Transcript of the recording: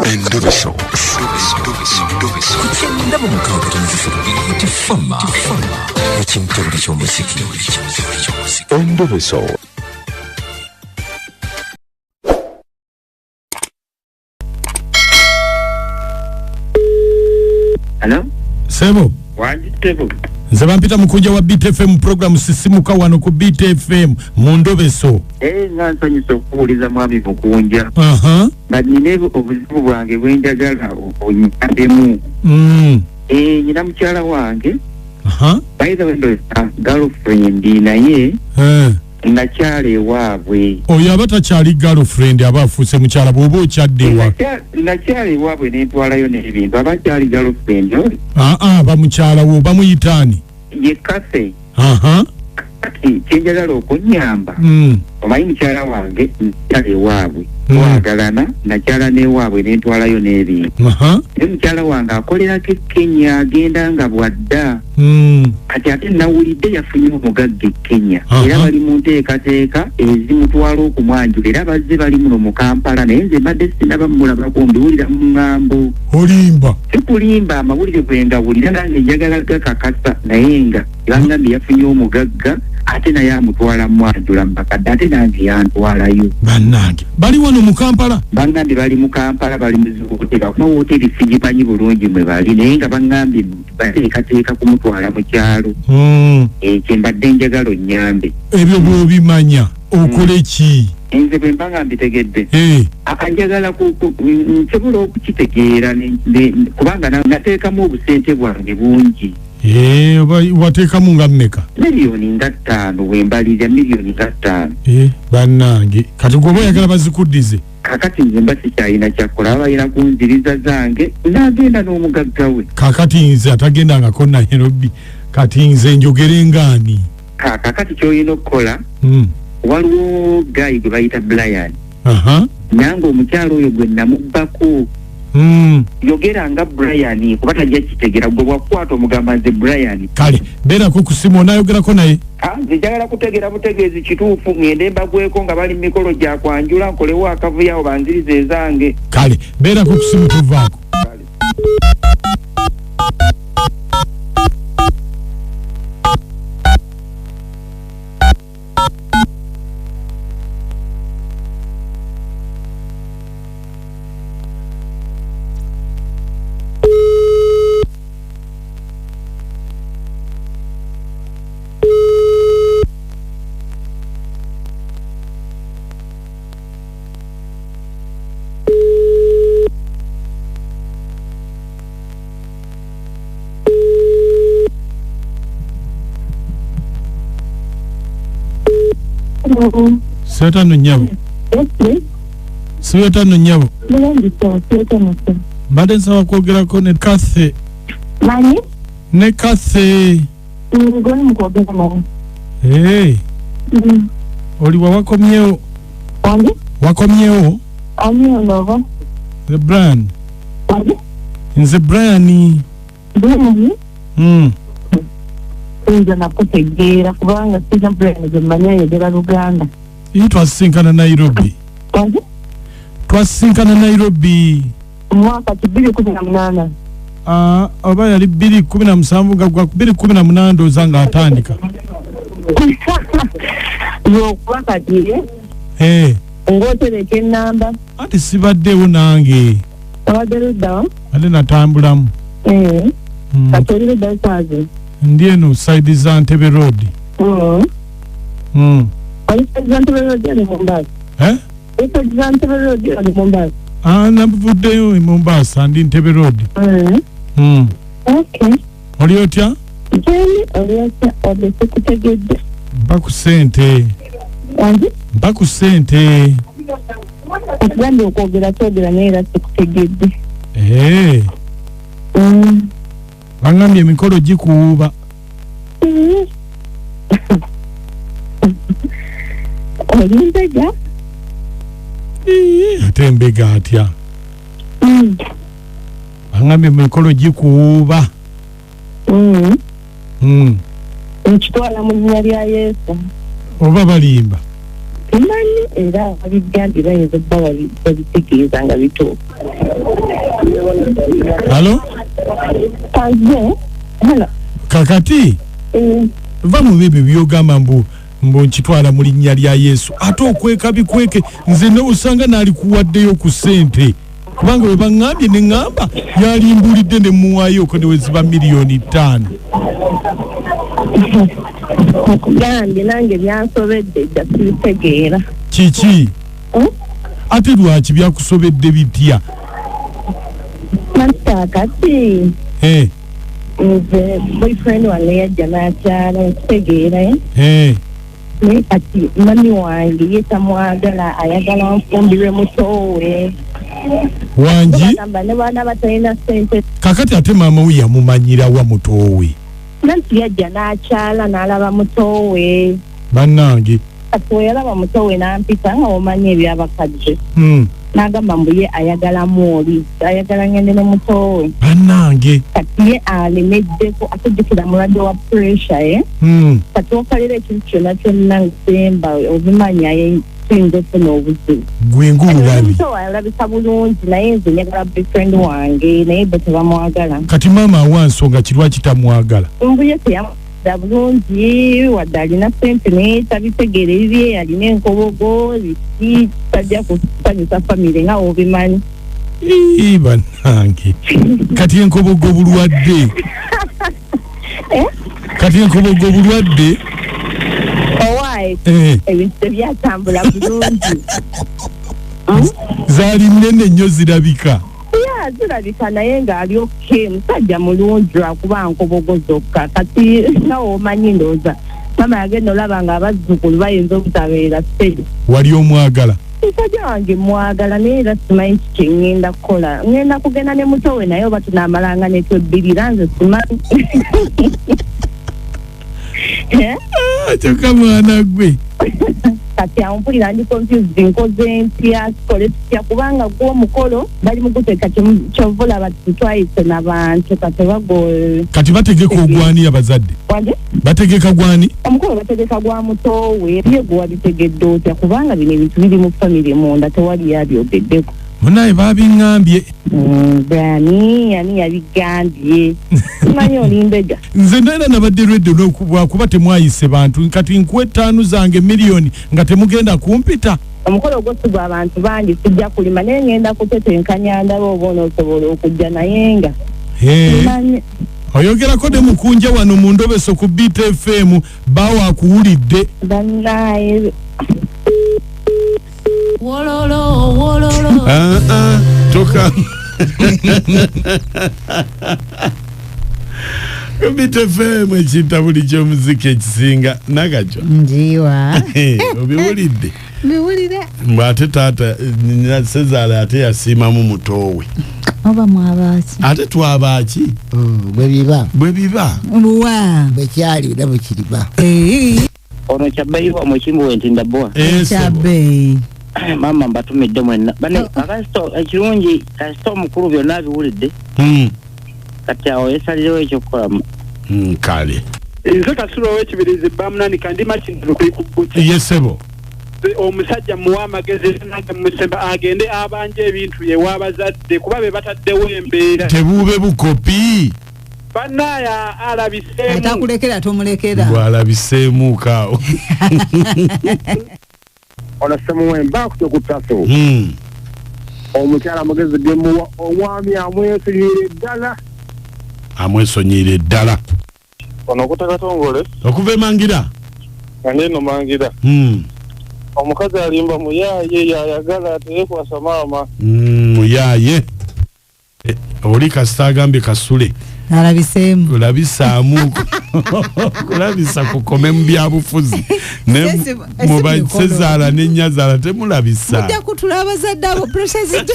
Endobeso. Ku 96.3 Beat Fama ekimtebuli ky'omuziki. Endobeso. Hello? Sebo. Wangi tebo. Nze bampita mukunja wa BTFM program sisimuka wano ku BTFM mu ndobeso. Eh, nga nsanyuse okuwuliza mwami Mukunja. Aha. Nga nnina obuzibu bwange bwe njagala onyambemu. Eh, nyina mukyala wange. Aha. By the way, ndowooza girlfriend naye Eh. nakyala ewaabwe. Oyo aba takyali girlfriend, aba afuuse mukyala bw'oba okyadde ewa. Nakyala ewaabwe ne ntwalayo n'ebintu, aba akyali girlfriend oyo. Aa, aba mukyala wo, bamuyita ani? Ye Kathy. Aha. Kati kye njagala okunnyamba. Omanyi mukyala wange nakyala ewaabwe. Twagalana, nakyala n'ewaabwe ne ntwalayo n'ebintu. Aha. Naye mukyala wange akolerako e Kenya, agenda nga bw'adda. Kati ate nawulidde yafunye omugagga e Kenya. Aha. Era bali mu nteekateeka ezimutwala okumwanjula, era bazze bali muno mu Kampala, naye nze mbadde sinnaba mmulabako, mbiwulira mu ŋŋambo. Olimba. Sikulimba, amawulire bwe ngawulira nange njagala gakakasa, naye nga bangambye yafunye omugagga ate naye amutwala mwanjula mu bakadde, ate nange yantwalayo. Bannange bali wano mu Kampala? Bangambye bali mu Kampala, bali mu ziwoteri, kuba woteri sigimanyi bulungi mwe bali, naye nga bangambye bateekateeka kumutwala mu kyalo. Kye mbadde njagala onnyambe. Ebyo bw'obimanya okole ki? Nze bwe mba nga mbitegedde. Njagala nsobola okukitegeera kubanga nateekamu obusente bwange bungi. Oba wateekamu nga mmeka? Miliyoni nga 5, bwe mbalirira miliyoni nga 5. Bannange, kati gwe oba oyagala bazikuddize? Kaakati nze mba sikyalina kyakola, aba balina kunziriza zange, n'agenda n'omugagga we. Kaakati nze atagendangako Nairobi, kati nze njogere ng'ani? Kaakati ky'olina okukola, waliwo guy gwe bayita Brian. Aha. Nange omukyala oyo gwe namubbako. Yogera nga Brian, kuba tajja kitegeera, gwe bw'akukwata omugamba nze Brian. Kale, beerako ku ssimu onaayogerako naye. Nze njagala kutegeera butegeezi kituufu, ŋŋende mbagweko nga bali mu mikolo gya kwanjula, nkolewo akavuyo awo banzirize ezange. Kale, beerako ku ssimu tuvaako. Kale. Siwetano nnyabo. Siwetano nnyabo. Mbadde nsaba kwogerako ne Kathy. Nani? Ne Kathy. Ngoni mukwogera naye. Oli wa wakomyewo? Wange? Wakomyewo? Ani olova? Nze Brian. Wange? Nze Brian. Brian? Nze nakutegeera kubanga sina Brian gwe mmanyi ayogera Luganda. Ii twasisinkana Nairobi. Wange? Twasisinkana Nairobi. Mwaka ki 2018? Oba yali 2017 nga gwa 2018 ndowooza ng'atandika. Lwokuba kati, Ng'otereka ennamba. Ate sibaddewo nange. Obadde ludda wa? Ate natambulamu. Kati oli ludda saazi? Ndi eno side za Ntebe Road. Oli side za Ntebe Road oli Mombasa? Oli side za Ntebe Road oli Mombasa? Navuddeyo e Mombasa, ndi Ntebe Road. Okay. Oli otya? Jeni, oli otya? Wadde sikutegedde. Mpa ku ssente. Wangi? Mpa ku ssente. Okugambye okwogera twogera naye era sikutegedde. Bangambye emikolo gikuwuuba. Oli mbega? Ate mbega atya? Bangambye emikolo gikuwuuba. Nkitwala mu linnya lya Yesu. Oba balimba? Simanyi era ababigambye bayinza okuba babitegeeza nga bituufu. Halo? Kaze. Hello. Kakati va mu bibyo byogamba mbu nkitwala mu linnya lya Yesu, ate okweka bikweke. Nze osanga naalikuwaddeyo ku ssente, kubanga bwe baŋŋambye ne ŋŋamba yalimbulidde ne muwaayoko ne weziba 5 million. Nkugambye nange byansobedde dda, sibitegeera. Kiki? Ate lwaki byakusobedde bitya? Kati nze boyfriend wange yajja n'akyala, okitegeera? Naye kati mami wange ye tamwagala, ayagala nfumbirwe mutowe. Wangi? Bagamba ne baana batalina ssente. Kakati ate maama we yamumanyirawa mutowe? Nanti yajja n'akyala n'alaba mutowe. Bannange! Kati we yalaba mutowe n'ampita, nga omanyi ebyabakadde, n'agamba mbu ye ayagalamu oli, ayagala ngende ne mutowe. Bannange! Kati ye alemeddeko, atujjukira mulwadde wa pressure. Kati okalera ekintu kyonna kyonna nsemba obimanya, tuyinza okufuna obuzibu. Gwe ng'omulabi. Mutowe alabika bulungi, naye nze njagala boyfriend wange, naye bo tebamwagala. Kati maama awa nsonga ki lwaki tamwagala? Mbu ye teyamwagala bulungi, wadde alina ssente naye tabitegeera ebibye, alina enkobogo biki, tajja kusanyusa famire, nga wobimanyi. Ii, bannange, kati enkobogo bulwadde? Kati enkobogo bulwadde? Owaaye, ebintu tebyatambula bulungi. Zaali nnene nnyo zirabika. Ya, zirabika, naye ng'ali okay, musajja mulungi, lwakuba nkobogo zokka. Kati nawe omanyi, ndowooza mama yagenda olaba nga abazzukulu bayinza obutabeera steady. Wali omwagala? Musajja wange mwagala, naye era simanyi ki kyeŋŋenda kukola. Ŋŋenda kugenda ne mutowe, naye oba tunaamalanga netwebbirira, nze simanyi. Eh? Ah, kyokka mwana gwe. Kati awo mpulira ndi confused, nkoze ntya, tukole tutya? Kubanga gwe omukolo bali mu guteeka, kyova olaba twayise n'abantu, kati bago Kati bategeka ogwani abazadde? Wanje? Bategeka gwani? Omukolo bategeka gwa mutowe. Ye gwe wabitegedde otya? Kubanga bino ebintu biri mu famire munda, tewali yabyogeddeko. Munaye, babiŋŋambye. Ani ani yabigambye? Simanyi, olimbega. Nze naera nabadde lwedde lwakuba temwayise bantu. Kati nkuwa 5 zange miliyoni nga temugenda kumpita. Omukolo ogwo si gwa bantu bangi, sijja kulima, naye ngenda kutetenkanya ndaba oba onoosobola okujja, naye nga simanyi. Oyogerako ne mukunja wano mu ndobeso ku Beat FM, bawa akuwulidde. Bannaye! Wololo, wololo. Ah, ah, toka ku Beat FM, ekintabuli ky'omuziki ekisinga nagajwa. Njiwa. Obiwulidde? Biwulire. Mbw ate taata sezaala ate yasiimamu mutoowe. Oba mwabaaki? Ate twabaaki? Bwe biba. Bwe biba. Buwa. Bwe kyali era bwe kiriba. Ono kyabbayiwa mukimbu wentinda bowa. Kyabbeeyi. Maama, mbatumidde mwenna bane. Akasito ekirungi, kasita omukulu byonna abiwulidde, kati awo yesalirewo ekyokukolamu. Kale. Nze Kasule ow'Ekibirizi Bamunanika, ndi Makindye ku Ye ssebo. Omusajja muwa amagezi, nange musemba agende abanja ebintu bye w'abazadde, kuba be bataddewo embeera. Tebuube bukopi. Bannaaya, alabiseemu. Atakulekera tomulekera. Bwalabiseemu kaawo. Ono semuwemba akutya okutaso. Omukyala amagezi gemuwa, omwami amwesonyiire ddala. Amwesonyiire ddala. Ono okuta Katongole. Okuva emangira. Nga neno Mangira. Omukazi alimba muyaaye, yayagala teyekwasa maama. Muyaaye. Oli kasita agambye Kasule. Alabiseemu. Kulabisaamu, kulabisa kukome mu byabufuzi. Ne Si mu mikolo. basezaala n'ennyazaala temulabisa. Mujja kutula abazadde abo, pressure zijja.